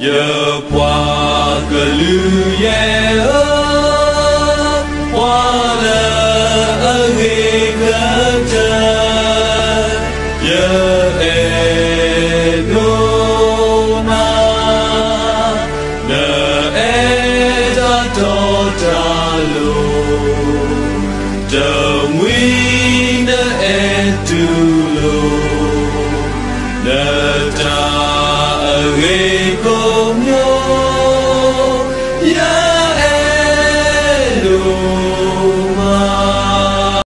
ယပှၤကလုာ်ယဲၢ်ဧၢ, ပှၤလၢအဂ့ၤကတၢၢ်, ယအဲၣ်ဒိးနၤ, နအဲၣ်တၢ်တီတၢ်လိၤ, တမှံၤနအဲၣ်တူၢ်လိာ် နတၢ်အဂ့ၤကိးမံၤ, ယအဲၣ်ဒိးမး.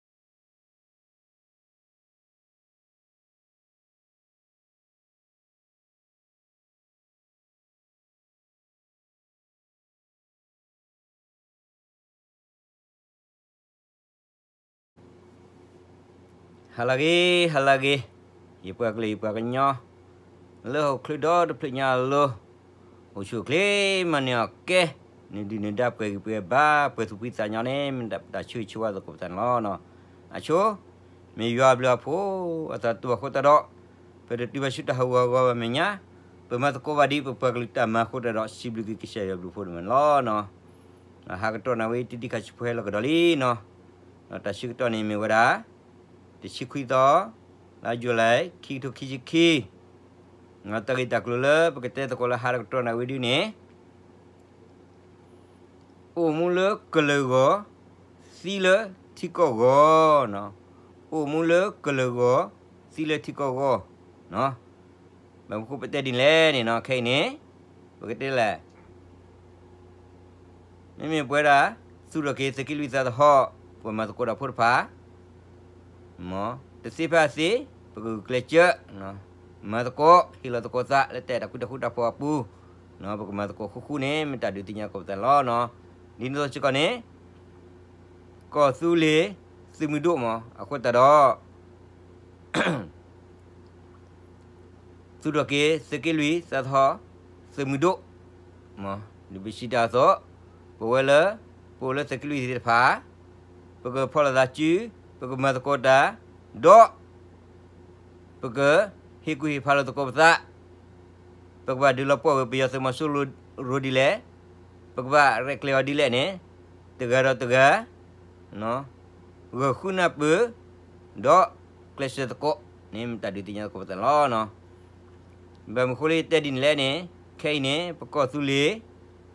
ဟါလၢအဂ့ၤ, ဟါလၢအဂ့ၤ, ယပှၤကလုာ်ယပှၤကညီ, လၢဟီၣ်ခိၣ်ဒီတဖျၢၣ်ညါအလိၤ, အိၣ်ဆူၣ်အိၣ်ချ့မၤန့ၢ်အီၣ်ကဲ, နဒုၣ်နဒါပှဲၤဂံၢ်ပှဲၤဘါ ပှဲၤသူၣ်ဖှံသးညီန့ၣ် မ့ၢ်ဒၣ်ပတၢ်ဆၢဂ့ၤဆၢဝါသကိးပသးန့ၣ်လီၤ. အဆိ, မ့ၢ်ယွၤအဘျုးအဖှိၣ်အသးတူၢ်အဃိသတးဒီး, ပတတုၤဘၣ်ဆူတၢ်ဟးဂူာ်ဟးဂီၤဘၣ်မဲာ်ညါ, ပမၤသကိးဘၣ်ဒ်ပပှၤကလုာ်တၢ်မၤအဃိသတးဒီး စံးဘျုးက့ၤကစၢ်ယွၤဘျုးဖှိၣ်ဒိၣ်မးန့ၣ်လီၤ. ဟါကတီၢ်နၣ်ရံၣ်ဝဲတံၢ်တံၢ်ခါဆူဖဲလီၤကဒီးလံနီၤ, တၢ်ဆၢကတီၢ်န့ၣ်မ့ၢ်ဝဲဒၣ် တဆံခွံသီ, လါယူၤလံ, ခံကထိခံဆံခံ, တၢ်ဂ့ၢ်တၢ်ကျိၤလၢပကတဲသကိးလၢဟါတကတီၢ်နၣ်ရံၣ်ဝဲဒ်န့ၣ် အိၣ်မူလၢကလုာ်ဂီၢ်, သံလၢထံကီၢ်ဂီၢ်, အိၣ်မူလၢကလုာ်ဂီၢ်, သံလၢထံကီၢ်ဂီၢ်, ဘၣ်မနုၤဃိပတဲဒ်န့ၣ်လဲၣ်န့ၣ်နီၤ, ခဲအံၤန့ၣ် ပကတဲလဲၣ် မ့မ့ၢ်ပဝဲဒၣ် သူၣ်ထီၣ်က့ၤသုးက့လွံၢ်သးသဟီၣ်, ပှၤမၤသကိးတၢ်ဖိတဖၣ် မ်တသ့ဖဲအသ့, ပကဂုာ်ကျဲးစၢး မၤသကိး ဟ့ၣ်လီၤသကိးသးလၢတၢ်အဲၣ်တၢ်ကွံတၢ်ဃူတၢ်ဖိးအပူၤ, ပကမၤသကိးဃူဃူန့ၣ် မ့ၢ်တၢ်ဒုးသ့ၣ်ညါသကိးပသးန့ၣ်လီၤ. ဒ်န့ၣ်အသိးစ့ၢ်ကီးန့ၣ် ကီၢ်သူလ့ၤသုးမုၢ်ဒိၣ်မး အဃိသတးဒီး သူၣ်ထီၣ်က့ၤသုးက့လွံၢ်သးသဟီၣ်သုးမုၢ်ဒိၣ်, ဒ်ပစံးတၢ်အသိး, ပဝဲလၢ ပအိၣ်လၢသုးက့လွံၢ်သ့ၣ်တဖၣ် ပကဖီၣ်လိာ်သးစု, ပကမၤသကိးတၢ်, ဒီး ပကဟ့ၣ်ကူၣ်ဟ့ၣ်ဖးလိာ်သကိးပသး, ပကဘၣ်ဒုးလီၤပှီၢ်ဝဲပယီၤသုးမီၤစိရိၤဒ်လဲၣ်, ပကဘၣ်ရဲၣ်ကျဲၤအီၤဒ်လဲၣ်န့ၣ်, တဂၤဒီးတဂၤ ဂၢၢ်ဃုနၢ်ပၢၢ်, ဒီးကျဲးစၢးသကိးန့ၣ် မ့ၢ်တၢ်ဒုးသ့ၣ်ညါသကိးပသးလီၤ. ဘၣ်မနုၤဃိလၢယတဲဒ်န့ၣ်လဲၣ်န့ၣ်, ခဲအံၤန့ၣ် ပကီၢ်သူလ့ၤ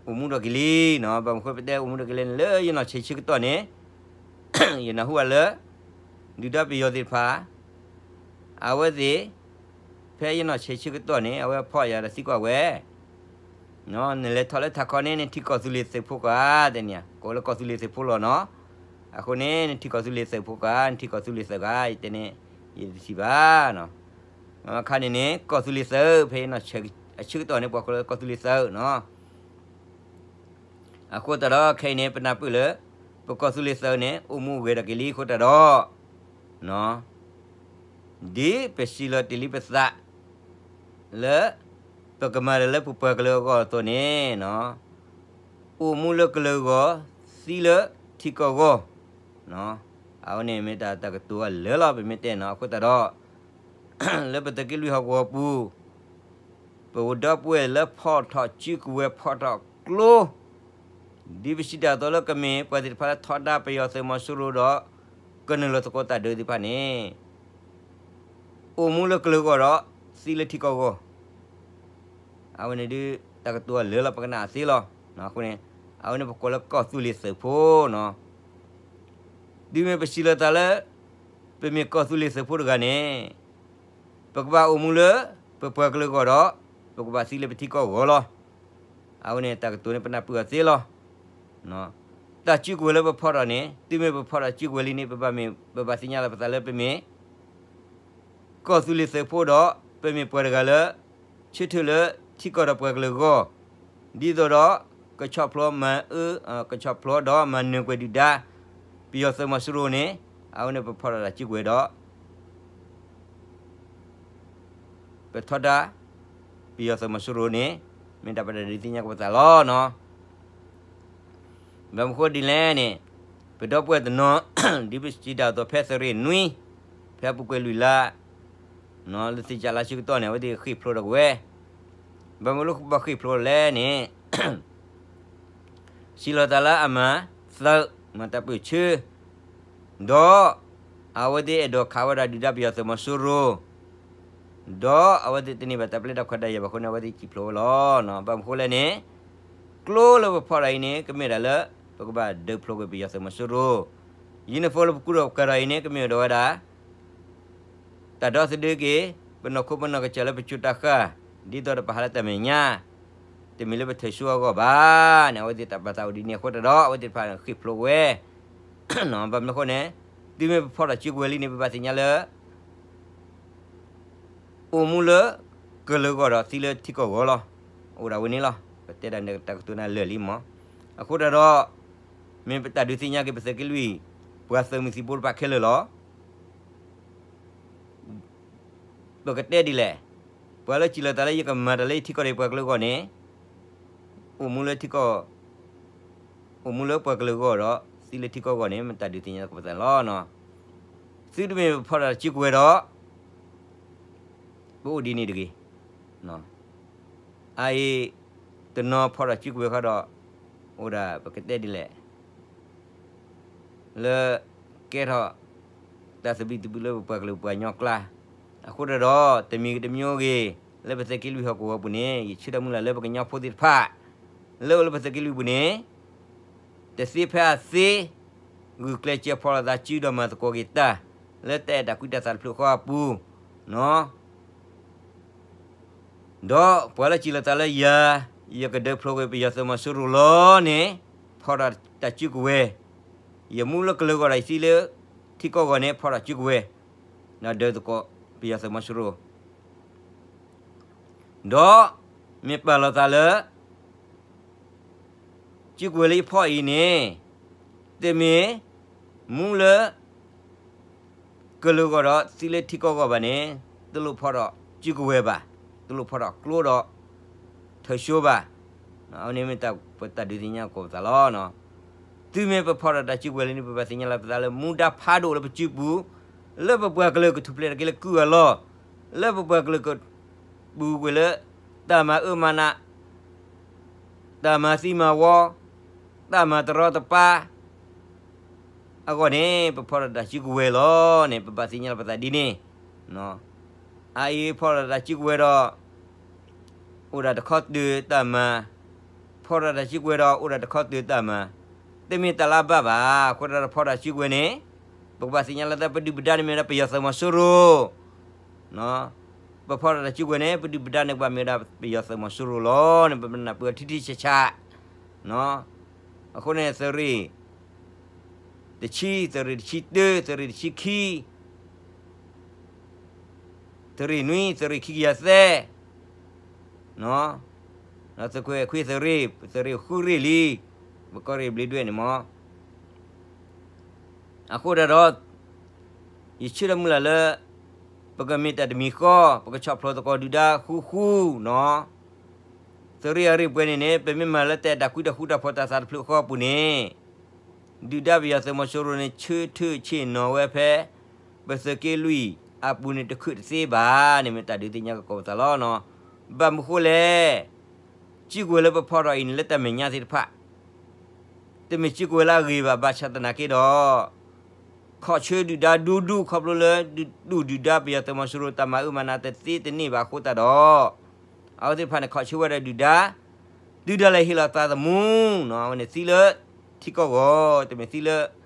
အိၣ်မူထီၣ်က့ၤလံနီၤ, ဘၣ်မနုၤဃိပတဲအိၣ်မူထီၣ်က့ၤလဲၣ်န့ၣ် လၢယနီၢ်ဆဲးဆၢကတီၢ်န့ၣ် ယနၢ်ဟူဘၣ်လၢ ဒုၣ်ဒါပယီၤသ့ၣ်တဖၣ် အဝဲသ့ၣ် ဖဲယနီၢ်ဆဲးဆၢကတီၢ်န့ၣ် အဝဲဖီၣ်ယၤဒီးသံကွၢ်ဝဲ နလဲၤထီၣ်လၢထးခီန့ၣ် နထံၣ်ကီၢ်သူလ့ၤသုးဖိကီးဧါ, တဲန့ၣ်, ကိးလၢကီၢ်သူလ့ၤသုးဖိလီၤနီၤ. အဃိန့ၣ် နထံၣ်ကီၢ်သူလ့ၤသုးဖိကီးဧါ, နထံၣ်ကီၢ်သူလ့ၤသုးကီးဧါ, ယတဲန့ၣ် ယတထံၣ်ဘၣ်နီၤ. အခါန့ၣ်န့ၣ် ကီၢ်သူလ့ၤသုး ဖဲယနီၢ်ဆဲးအဆၢကတီၢ်န့ၣ် ပှၤကိးလၢကီၢ်သူလ့ၤသုးနီၤ. အဃိသတးဒီးခဲအံၤန့ၣ် ပနၢ်ပၢၢ်လၢ ပကီၢ်သူလ့ၤသုးန့ၣ် အိၣ်မူဂဲၤထီၣ်က့ၤလံအဃိသတးဒီး ဒ်ပစံးလီၤတ့ၢ်လံပသး လၢ ပကမၤတၢ်လၢပပှၤကလုာ်အဂီၢ်အသိးန့ၣ် အိၣ်မူလၢကလုာ်ဂီၢ် သံလၢထံကီၢ်ဂီၢ်, အဝဲန့ၣ်မ့ၢ်တၢ်တၢ်ကတိၤအလၢာ်လီၤ ပမ့ၢ်တဲနီၤ. အဃိသတးဒီး လၢပသုးက့လွံၢ်ဟီၣ်ကဝီၤပူၤ ပဝဲဒီပုၢ်ဝဲၢ်လၢဖီၣ်ထီၣ်စုကဝဲၤဖီၣ်ထီၣ်ကျိ ဒ်ပစံးတၢ်အသိးလၢကမ့ၢ်ပှၤသ့ၣ်တဖၣ်လၢထီဒါပယီၤသုးမီၤစိရိၤဒီး ကနုာ်လီၤသကိးတၢ်ဒုးသ့ၣ်တဖၣ်န့ၣ် အိၣ်မူလၢကလုာ်ဂီၢ်ဒီး သံလၢထံကီၢ်ဂီၢ်, အဝဲန့ၣ်ဒုး တၢ်ကတိၤအလၢာ်လီၤ ပကနၣ်အသ့လီၤ. အဃိန့ၣ် အဝဲန့ၣ်ပကိးလၢကီၢ်သူလ့ၤသုးဖိနီၤ. တုၤမ့ၢ်ပစံးလီၤသးလၢ ပမ့ၢ်ကီၢ်သူလ့ၤသုးဖိတဂၤန့ၣ် ပကဘၣ်အိၣ်မူလၢ ပပှၤကလုာ်ဂီၢ်ဒီး ပကဘၣ်သံလၢပထံကီၢ်ဂီၢ်လီၤ. အဝဲန့ၣ်တၢ်ကတိၤန့ၣ်ပနၢ်ပၢၢ်အီၤသ့လီၤ. တၢ်စုကဝဲၤလၢပဖီၣ်ထီၣ်န့ၣ် တုၤမ့ၢ်ပဖီၣ်ထီၣ်စုကဝဲၤလံန့ၣ် ပဘၣ်မ့ၢ် ပဘၣ်သ့ၣ်ညါလီၤပသးလၢပမ့ၢ် ကီၢ်သူလ့ၤသုးဖိဒီး ပမ့ၢ်ပှၤတဂၤလၢ ဆၢထၢၣ်လၢထံကီၢ်ဒီးပှၤကလုာ်အဂီၢ်, ဒ်သိးဒီး ကဆီၣ်ဖျိမၤအၢ ကဆီၣ်ဖျိဒီးမၤနၢၤကွံာ်ဒုၣ်ဒါ ပယီၤသုးမီၤစိရိၤန့ၣ် အဝဲန့ၣ်ပဖီၣ်ထီၣ်တၢ်စုကဝဲၤဒီး ပထီဒါ ပယီၤသုးမီၤစိရိၤန့ၣ် မ့ၢ်တၢ်ပတၢ်ဒုးသ့ၣ်ညါကပသးလီၤနီၤ. ဘၣ်မနုၤဃိဒ်လဲၣ်န့ၣ် ပဒီပုၢ်ဝဲၢ်တနီၤ ဒ်ပစံးတၢ်အသိးဖဲ February နွံ ဖဲအပူၤကွံာ်လွံၢ်လါ လၢသ့ၣ်ကၢ်လါဆၢကတီၢ်န့ၣ် အဝဲသ့ၣ်ဃ့ၢ်ဖျိးဒီးကဝဲၤ ဘၣ်မနုၤလၢပဘၣ်ဃ့ၢ်ဖျိလဲၣ်န့ၣ် စံးလီၤသးလၢအမၤသး မၤတၢ်ပၢၢ်ဆၢ, ဒီးအဝဲသ့ၣ်အဲၣ်ဒိးခးဝဲဒၣ်ဒုၣ်ဒါပယီၤသုးမီၤစိရိၤ, ဒီးအဝဲသ့ၣ်တန့ၢ်ဘၣ်တၢ်ပျဲတၢ်ဖုးတၢ်ယာ်ဘၣ်အဃိန့ၣ် အဝဲသ့ၣ်စံၣ်ဖျိးဝဲလီၤ. ဘၣ်မနုၤဃိလဲၣ်န့ၣ် ကျိလၢပဖီၣ်ထီၣ်အံၤန့ၣ် ကမ့ၢ်ဒၣ်လၢ ပကဘၣ်ဒုးဖျိကွံာ်ပယီၤသုးမီၤစိရိၤ, uniform လၢပကူထီၣ်ကၤထီၣ်အံၤန့ၣ် ကမ့ၢ်ဒၣ်ဝဲဒၣ် တၢ်ဒီသဒၢက့ၤ ပနီၢ်ခိပနီၢ်ကစၢ်လၢပကၠိတၢ်ဃၢ် ဒ်သိးဒီးပဟးလၢတၢ်မဲာ်ညါ, တမ့ၢ်လၢပထၢၣ်ဆူအဂီၢ်ဘၣ်န့ၣ် အဝဲသ့ၣ်တၢ်ပာ်သးအိၣ်ဒ်န့ၣ်အဃိတၢ်ဒီး အဝဲသ့ၣ်တဖၣ်ဃ့ၢ်ဖျိးဝဲ, ဘၣ်မနုၤအဃိန့ၣ် တုၤမ့ၢ်ပဖီၣ်ထီၣ်စုကဝဲၤလံန့ၣ် ပဘၣ်သ့ၣ်ညါလၢ အိၣ်မူလၢ ကလုာ်ဂီၢ်ဒီးသံလၢထံကီၢ်ဂီၢ်လီၤ. အိၣ်ဒၣ်ဝဲန့ၣ်လီၤ. ပတဲဒၣ်န့ၣ်တၢ်ကတိၤနၤလၢာ်လံမး. အဃိတၢ်ဒီး မ့ၢ်ပတၢ်ဒုးသ့ၣ်ညါက့ၤပသုးက့လွံၢ် ပှၤသုးမုၢ်သံၣ်ဘိတဖၣ်ခဲလၢာ်လီၤ. ပကတဲဒ်လဲၣ်, ပှၤလၢစံၣ်လီၤသးလၢယကမၤတၢ်လၢယထံကီၢ်ဒီးပှၤကလုာ်အဂီၢ်န့ၣ် အိၣ်မူလၢထံကီၢ် အိၣ်မူလၢပှၤကလုာ်အဂီၢ်ဒီး သံလၢထံကီၢ်အဂီၢ်န့ၣ် မ့ၢ်တၢ်ဒုးသ့ၣ်ညါကပသးလီၤ. သုတမ့ၢ်ပဖီၣ်ထီၣ်စုကဝဲၤဒီး ပအိၣ်ဒ်န့ၣ်တဂ့ၤ. အအံၤ တနီၤဖီၣ်ထီၣ်စုကဝဲၤဃီဒီး အိၣ်ဒၣ်ပကတဲဒ်လဲၣ် လၢ ကဲထီၣ် တၢ်သဘံၣ်သဘုၣ်လၢပပှၤကလုာ်ပှၤကညီကျါ, အဃိတၢ်ဒီး တမံၤဂ့ၤတမံၤဂ့ၤ လၢပသုးက့လွံၢ်ဟီၣ်ကဝီၤပူၤန့ၣ် ယဆၢထၢၣ်မုၢ်လၢ်လၢပကညီဖိသ့ၣ်တဖၣ် လၢအိၣ်လၢပသုးက့လွံၢ်ပူၤန့ၣ် တသ့ဖဲအသ့ ဂုာ်ကျဲးစၢးဖီၣ်လိာ်သးစုဒီးမၤသကိးက့ၤတၢ် လၢတၢ်အဲၣ်တၢ်ကွံတၢ်သးတဖျၢၣ်ဃီအပူၤ ဒီးပှၤလၢစံၣ်လီၤသးလၢယၤ ယကဒုးဖျိကွံာ်ပယီၤသုးမီၤစိရိၤလီၤန့ၣ် ဖီၣ်ထီၣ်တၢ်စုကဝဲၤ, ယမူလၢကလုာ်ဂီၢ်ဒီးယသံလၢထံကီၢ်ဂီၢ်န့ၣ် ဖီၣ်ထီၣ်စုကဝဲၤ, ဒီးဒုးသကိးပယီၤသုးမီၤစိရိၤ ဒီးမ့ၢ်ပာ်လီၤသးလၢ စုကဝဲၤလၢယဖီၣ်အံၤန့ၣ် တမ့ၢ်မူလၢ ကလုာ်ဂီၢ်ဒီးသံလၢထံကီၢ်ဂီၢ်ဘၣ်န့ၣ် တလိၣ်ဖီၣ်ဒီးစုကဝဲၤဘၣ်, တလိၣ်ဖီၣ်ဒီးကျိဒီး ထၢၣ်ဆိဘၣ်. အဝဲန့ၣ်မ့ၢ်တၢ်ပတၢ်ဒုးသ့ၣ်ညါကိးပသးလီၤ. တုၤမ့ၢ်ပဖီၣ်ထီၣ်တၢ်စုကဝဲၤလံန့ၣ် ပဘၣ်သ့ၣ်ညါလီၤပသးလၢမူဒါဖးဒိၣ်လၢပစုပူၤ, လၢပပှၤကလုာ်ကထူၣ်ဖျဲးတၢ်က့ၤလၢကုၢ်အလီၢ်, လၢပပှၤကလုာ်က ပူၤကွံာ်လၢ တၢ်မၤအၢမၤနး, တၢ်မၤသံမၤဝီ, တၢ်မၤတရီတပါ အဂီၢ်န့ၣ် ပဖီၣ်ထီၣ်တၢ်စုကဝဲၤလီၤန့ၣ် ပဘၣ်သ့ၣ်ညါလီၤပသးဒ်န့ၣ်. အအံၤဖီၣ်ထီၣ်တၢ်စုကဝဲၤဒီး အိၣ်ဒၣ်တခီတၢၤတၢ်မၤ, ဖီၣ်ထီၣ်တၢ်စုကဝဲၤဒီး အိၣ်ဒၣ်တခီတၢၤတၢ်မၤ, တမ့ၢ်တၢ်လၢအဘၣ်ဘၣ်. အဃိတၢ်ဒီးဖီၣ်ထီၣ်စုကဝဲၤန့ၣ် ပကဘၣ်သ့ၣ်ညါလီၤသး ပဒုၣ်ပဒါန့ၣ်မ့ၢ်ဝဲဒၣ်ပယီၤသုးမီၤစိရိၤ ပဖီၣ်ထီၣ်တၢ်စုကဝဲၤန့ၣ် ပဒုၣ်ပဒါန့ၣ်ကဘၣ်မ့ၢ်ဝဲဒၣ်ပယီၤသုးမီၤစိရိၤလီၤန့ၣ် ပနၢ်ပၢၢ်ထံထံဆးဆး အဃိန့ၣ် သုးရ့ၣ်တဆံ, သုးရ့ၣ်တဆံတၢ, သုးရ့ၣ်တဆံခံ, သုးရ့ၣ်နွံ, သုးရ့ၣ်ခံကယၤသၢ, သုးခွဲးခွံသုးရ့ၣ်, သုးရ့ၣ်ဃုရ့ၣ်လံ, ပကီၢ်ရ့ၣ်ဘျ့ဒွဲၣ်န့ၣ်မး အဃိတၢ်ဒီး ယဆၢထၢၣ်မုၢ်လၢ်လၢ ပကမ့ၢ်တၢ်တမံၤဃီ, ပကဆီၣ်ဖျိသကိးဒုၣ်ဒါဃူဃူနီၤ. သုးရ့ၣ်အရ့ၣ်ပှဲၤန့ၣ်န့ၣ် ပမ့ၢ်မၤလၢတၢ်အဲၣ်တၢ်ကွံတၢ်ဃူတၢ်ဖိးတၢ်သးတဖျၢၣ်ဃီအပူၤန့ၣ် ဒုၣ်ဒါပယီၤသုးမီၤစိရိၤန့ၣ် ဆၢထၢၣ်ဆ့ၣ်နီၤဝဲဖဲ ပသုးက့လွံၢ်အပူၤန့ၣ် တခုးတသ့ဘၣ်န့ၣ် မ့ၢ်တၢ်ဒုးသ့ၣ်ညါကကိးပသးလီၤနီၤ. ဘၣ်မနုၤဃိလဲၣ် စုကဝဲၤလၢပဖီၣ်ထီၣ်အံၤန့ၣ် လၢတၢ်မဲာ်ညါသ့ၣ်တဖၣ် တမ့ၢ်စုကဝဲၤလၢအဂ့ၤဘၣ် ဘၣ်ဆၣ်သနာ်က့ဒီး ခီၣ်ဆၢဒုၣ်ဒါဒူဒူ ခီဖျိလၢ ဒုၣ်ဒုၣ်ဒါပယီၤသုးမီၤစိရိၤ တၢ်မၤအၢမၤနးတသ့တန့ၢ်ဘၣ်အဃိသတးဒီး အဝဲသ့ၣ်တဖၣ်န့ၣ် ခီၣ်ဆၢဝဲဒၣ်ဒုၣ်ဒါ တုၤဒၣ်လဲာ်ဟ့ၣ်လီၤသးသမူနီၤ. အဝဲန့ၣ်သံလၢထံကီၢ်ဂီၢ် တမ့ၢ်သံလၢ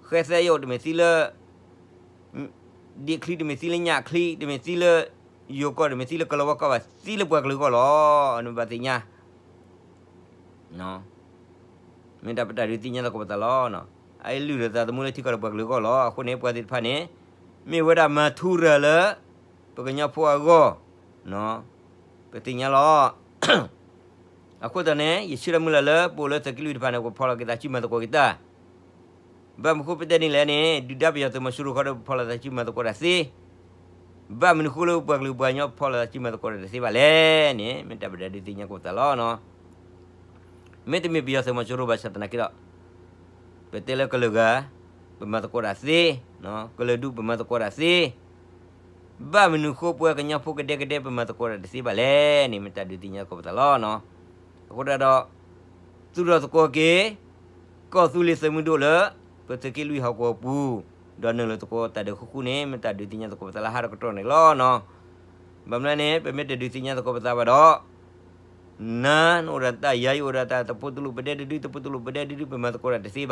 ဃဲသဲယိာ် တမ့ၢ်သံလၢ ဒ့ၣ်ချံ တမ့ၢ်သံလၢညၣ်ချံ တမ့ၢ်သံလၢ ယိၤကီၢ် တမ့ၢ်သံလၢကလီၤဝါကီၢ်ဘၣ် သံလၢပှၤကလုာ်အဂီၢ်လီၤ. အန့ၣ်ဘၣ်သ့ၣ်ညါ မ့ၢ်တၢ်ပတၢ်ဒုးသ့ၣ်ညါလီၤကပသးလီၤ. အအံၤလုၢ်လီၤသးသမူလၢထံကီၢ်ဒီးပှၤကလုာ်အဂီၢ်လီၤ. အဃိန့ၣ် ပှၤသ့ၣ်တဖၣ်န့ၣ် မ့ၢ်ဝဲဒၣ်မၤထူရၤလၢ ပကညီဖိအဂီၢ် ပသ့ၣ်ညါလီၤ. အဃိသတးန့ၣ် ယဆၢထၢၣ်မုၢ်လၢ်လၢ ပအိၣ်လၢသုးက့လွံၢ်တဖၣ်န့ၣ် ပဖီၣ်လီၤက့ၤသးစုမၤသကိးက့ၤတၢ် ဘၣ်မနုၤဃိပတဲန့ၣ်လဲၣ်န့ၣ် ဒုၣ်ဒါပယီၤသုးမီၤစိရိၤဃီဒီး ပဖီၣ်လီၤသးစုမၤသကိးတၢ်သ့, ဘၣ်မနုၤဃိလၢပပှၤကလုာ်ပှၤကညီ ပဖီၣ်လီၤသးစုမၤသကိးတၢ်တသ့ဘၣ်လဲၣ်န့ၣ် မ့ၢ်တၢ်ပတၢ်ဒုးသ့ၣ်ညါကပသးလီၤ. မ့တမ့ၢ်ပယီၤသုးမီၤစိရိၤဘၣ်ဆၣ်သနာ်က့ဒီး ပတဲလၢကလုာ်ဂၤ ပမၤသကိးတၢ်သ့, ကလုာ်ဒူၣ်ပမၤသကိးတၢ်သ့, ဘၣ်မနုၤဃိပဝဲကညီဖိကဒဲကဒဲ ပမၤသကိးတၢ်တသ့ဘၣ်လဲၣ်န့ၣ် မ့ၢ်တၢ်ဒုးသ့ၣ်ညါသကိးပသးလီၤ. အဃိတၢ်ဒီး သူၣ်ထီၣ်သကိးက့ၤ ကီၢ်သူလ့ၤသုးမုၢ်ဒိၣ်လၢ ပသုးက့လွံၢ်ဟီၣ်ကဝီၤပူၤ, ဒီးနုာ်လီၤသကိးတၢ်ဒုးဃူဃူန့ၣ် မ့ၢ်တၢ်ဒုးသ့ၣ်ညါသကိးပသးလၢဟါတကတီၢ်န့ၣ်လီၤ. ဘၣ်မနုၤန့ၣ် ပမ့ၢ်တဒုးသ့ၣ်ညါသကိးပသးဘၣ်ဒီး နၤနအိၣ်ဒီးတၢ်ယၤ ယအိၣ်ဒီးတၢ် တပိတူၢ်လိာ်ပဒဲတဒု တပိတူၢ်လိာ်ပဒဲတဒု ပမၤသကိးတၢ်တသ့ဘၣ်.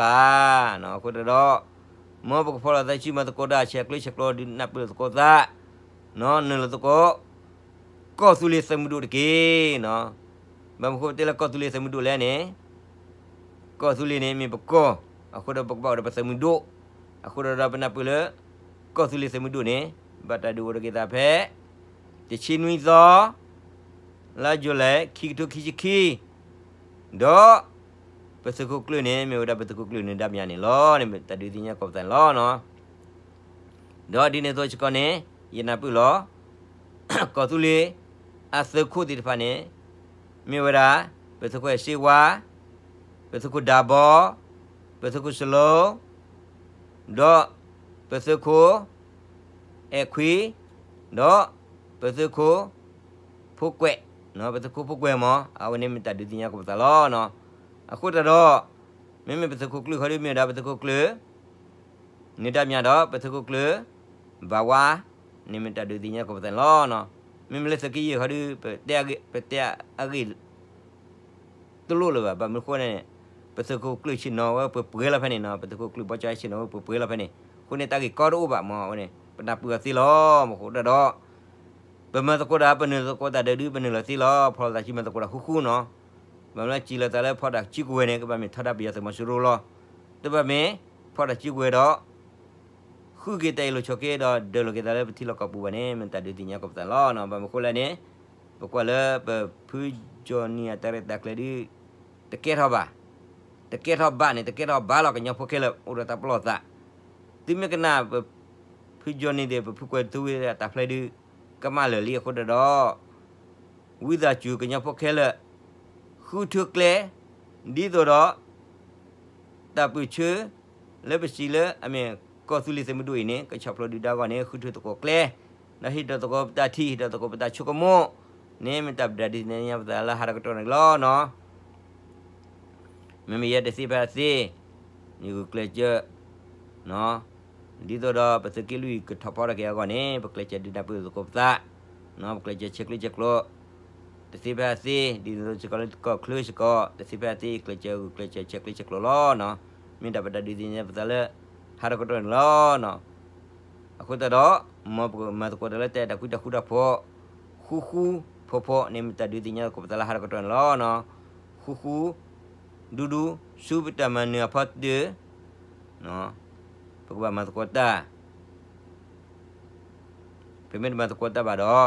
အဃိတၢ်ဒီး မ်ပကဖီၣ်လိာ်သးစုမၤသကိးတၢ် ဆဲးကျိးဆဲးကျိးဒုးနၢ်ပၢၢ်လိာ်သကိးသး နုာ်လီၤသကိး ကီၢ်သူလ့ၤသုးမုၢ်ဒိၣ်တက့ၢ်. ဘၣ်မနုၤဃိပတဲလၢကီၢ်သူလ့ၤသုးမုၢ်ဒိၣ်လဲၣ်န့ၣ် ကီၢ်သူလ့ၤန့ၣ်မ့ၢ်ပကီၢ်, အဃိဒီးပကဘၣ်အိၣ်ဒီးပသုးမုၢ်ဒိၣ်, အဃိဒီးပနၢ်ပၢၢ်လၢ ကီၢ်သူလ့ၤသုးမုၢ်ဒိၣ်န့ၣ် ဘၣ်တၢ်ဒုးအိၣ်ထီၣ်က့ၤသးဖဲ တဆံနွံသီ လါယူၤလံ ခံကထိခံဆံခံ, ဒီး ပသုးခိၣ်ကျၢၢ်န့ၣ် မ့ၢ်ဝဲဒၣ်ပသုးခိၣ်ကျၢၢ်နၢၤဒါမၠးန့ၣ်လီၤ. န့ၣ်မ့ၢ်တၢ်ဒုးသ့ၣ်ညါသကိးပသးန့ၣ်လီၤ. ဒီးဒ်န့ၣ်အသိးစ့ၢ်ကီးန့ၣ် ယနၢ်ပၢၢ်လီၤ ကီၢ်သူလ့ၤ အသုးခိၣ်သ့ၣ်တဖၣ်န့ၣ် မ့ၢ်ဝဲဒၣ် ပသုးခိၣ်အဲၣ်စ့ဝါ, ပသုးခိၣ်ဒၢဘီ, ပသုးခိၣ်စလိ, ဒီး ပသုးခိၣ်အဲၣ်ခွံ, ဒီး ပသုးခိၣ်ဖိကွဲး, ပသုးခိၣ်ဖိကွဲးမး အဝဲန့ၣ်မ့ၢ်တၢ်ဒုးသ့ၣ်ညါသကိးပသးလီၤ. အဃိတၢ်ဒီး မ့မ့ၢ်ပသုးခိၣ်ကျၢၢ်ဃီဒီး မ့ၢ်ဝဲဒၣ်ပသုးခိၣ်ကျၢၢ် နၢၤဒါမၠးဒီး ပသုးခိၣ်ကျၢၢ် ဘၣ်ဝါ, န့ၣ်မ့ၢ်တၢ်ဒုးသ့ၣ်ညါသကိးပသးန့ၣ်လီၤ. မ့မ့ၢ်လၢသုးက့ယဲၢ်ဃီဒီး ပတဲအဂ့ၢ် တလိၣ်လၢၤဘၣ်. ဘၣ်မနုၤဃိန့ၣ် ပသုးခိၣ်ကျၢၢ်ဆ့ၣ်နီၤဝဲပှဲၤပှဲၤလီၤဖဲန့ၣ်နီၤ, ပသုးခိၣ်ကျၢၢ်ဘီကၠီဆ့ၣ်နီၤဝဲပှဲၤပှဲၤလီၤဖဲန့ၣ်, အဃိန့ၣ်တၢ်ဂ့ၢ်ကီတအိၣ်ဘၣ်မး အဝဲန့ၣ် ပနၢ်ပၢၢ်အီၤသ့လီၤ. မ့ၢ်အဃိတၢ်ဒီး ပမၤသကိးတၢ် ပနုာ်လီၤသကိးတၢ်ဒုးဒုး ပနုာ်လီၤသ့လီၤ. ဖီၣ်လိာ်သးစုမၤသကိးတၢ်ဃူဃူနီၤ. ဘၣ်မနုၤလၢစံးလီၤသးလၢဖီၣ်တၢ်စုကဝဲၤန့ၣ် ကဘၣ်မ့ၢ်ထီဒါပယီၤသုးမီၤစိရိၤလီၤ. တဘၣ်မ့ၢ် ဖီၣ်တၢ်စုကဝဲၤဒီး ဃုက့ၤတၢ်အ့ၣ်လိာ်ဆိးက့ဒီး ဒၢးလိာ်က့ၤသးလၢပထံလီၢ်ကီၢ်ပူၤဘၣ်န့ၣ် မ့ၢ်တၢ်ဒုးသ့ၣ်ညါသကိးပသးန့ၣ်လီၤ. ဘၣ်မနုၤဃိလဲၣ်န့ၣ် ပကွၢ်လၢပဖုကၠီနံၤအတၢ်ရဲၣ်တၢ်ကျဲၤဒုး တကဲထီၣ်ဘၣ်, တကဲထီၣ်ဘၣ်န့ၣ် တကဲထီၣ်ဘၣ်လီၤ. ကညီဖိခဲလၢာ်အိၣ်ဒီးတၢ်ပလီၢ်သး, သုမ့ၢ်ကနၣ်ပဖုကၠီနံၤသ့ၣ် ပဖုကွဲၤထူဝ့အတၢ်ဖျဲးဒုး ကမၣ်လၢာ်လံအဃိတၢ်ဒီး ဝံသးစူၤကညီဖိခဲလၢာ် ဃုထၢကျဲ ဒ်သိးဒီး တၢ်ပၢၢ်ဆၢ လၢပစံးလၢအမ့ၢ်ကီၢ်သူလ့ၤသုးမုၢ်ဒိၣ်အံၤန့ၣ် ကဆီၣ်ဖျိးဒုၣ်ဒါအဂီၢ်န့ၣ် ဃုထၢသကိးကျဲ, ဒီးဟ့ၣ်ထီၣ်သကိးပတၢ်ထံၣ် ဟ့ၣ်ထီၣ်သကိးပတၢ်ဆိကမိၣ်န့ၣ် မ့ၢ်တၢ်ဒုးသ့ၣ်ညါသကိးပသးလၢဟါတကတီၢ်န့ၣ်လီၤ. မ့မ့ၢ်ယဲတသ့ဖဲအသ့ ယဂုာ်ကျဲးစၢး ဒ်သိးဒီးပသုးက့လွံၢ်ကထီၣ်ဖီထီၣ်က့ၤအဂီၢ်န့ၣ် ပကျဲးစၢးဒုးနၢ်ပၢၢ်သကိးပသး, ပကျဲးစၢးဆဲးကျိးဆဲးကျိး တသ့ဖဲအသ့ ဒ်သိးစ့ၢ်ကီးလၢကီၢ်ချၢစ့ၢ်ကီး တသ့ဖဲအသ့ ကျဲးစၢးဂုာ်ကျဲးစၢးဆဲးကျိးဆဲးကျိးလီၤ. မ့ၢ်ဒၣ်ပတၢ်ဒုးသ့ၣ်ညါပသးလၢ ဟါတကတီၢ်န့ၣ်လီၤ. အဃိသတးဒီး မ်ပကမၤသကိးတၢ်လၢတၢ်အဲၣ်တၢ်ကွံတၢ်ဃူတၢ်ဖိး ဃူဃူဖိးဖိးန့ၣ် မ့ၢ်တၢ်ဒုးသ့ၣ်ညါသကိးပသးလၢဟါတကတီၢ်န့ၣ်လီၤ. ဃူဃူ ဒူဒူ ဆူပတၢ်မၤနၢၤအဖီတၢၢ် ပကဘၣ်မၤသကိးတၢ်, ပမ့ၢ်တမၤသကိးတၢ်ဘၣ်ဒီး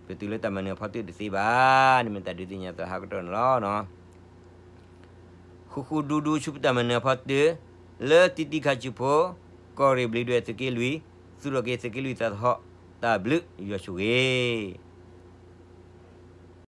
ပတုၤလၢတၢ်မၤနၢၤအဖီတၢၢ်တသ့ဘၣ်. န့ၣ်မ့ၢ်တၢ်ဒုးသ့ၣ်ညါသးလၢဟါတကတီၢ်န့ၣ်လီၤ. ဃူဃူဒူဒူ ဆူပတၢ်မၤနၢၤအဖီတၢၢ် လၢတံတံခါဆူဖိ ကီၢ်ရ့ၣ်ဘျံးဒွဲၣ်သုးက့လွံၢ် သူၣ်ထီၣ်က့ၤသုးက့လွံၢ်သးသဟီၣ် တၢ်ဘျုးယွၤဆိၣ်ဂ့ၤ